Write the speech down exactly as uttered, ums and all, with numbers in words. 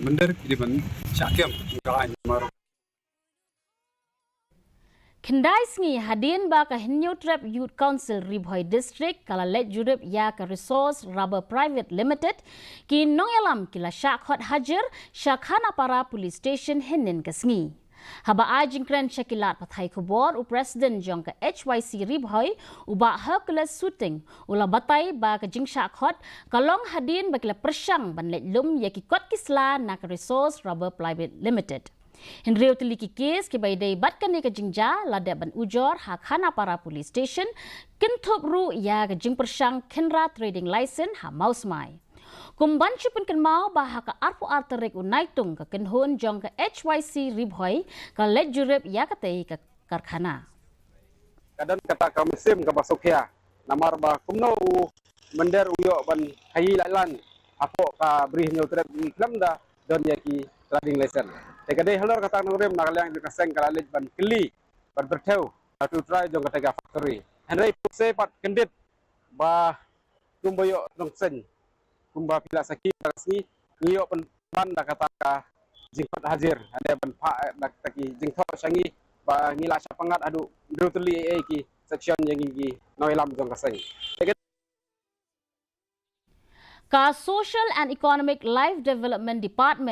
mynder ki dei ban shah kem ka aiñ namar. Khyndai sngi hadien ba ka Hynñiewtrep Youth Council Ri Bhoi District ka la leit jurip ïa ka Resource Rubber Private Limited, ki nongïalam ki la shah khot hajir sha Khanapara Police Station hynnin ka sngi. Haba ai jingkren sha ki lad pathai khubor, u President jong ka H Y C Ri Bhoi, u Bah Hercules Suting, u la batai ba ka jingshah khot ka long hadien ba ki la pyrshang ban leit lum ïa ki kot ki sla na ka Resource Rubber Private Limited. Hynriew tylli ki kes kiba ïadei bad kane ka jingjia la dep ban ujor ha Khanapara Police Station, kynthup ruh ïa ka jingpyrshang khynra trading license ha Mawsmai. Kum ban shu pynkynmaw ba ha ka arphew ar tarik u Naitung ka kynhun jong ka H Y C Ri Bhoi ka leit jurip ïa katei ka karkhana. Ka don kata ka mynsiem kaba sngewkhia namar ba kumno u mynder u ïoh ban khaïi lailan hapoh ka Bri Hynñiewtrep, ngi khlem da don ïa ki trading license. Te ka dei halor kata nongrim na ka liang jong ka seng ka la leit ban kylli ban pyrthew ha u trai jong kata ka factory. Hynrei pynse pat kyndit ba kumba ïoh nongsen kumba phi la sakhi ba ka sngi ngi ïoh pynban da kata ka jingkhot hajir, hynrei ban phah da kata ki jingthoh sha ngi ba ngi la shah pyngngad haduh hynriew tylli ei ei ki section ïa ngi ki nongïalam jong ka seng. Ka Social and Economic Life Development Department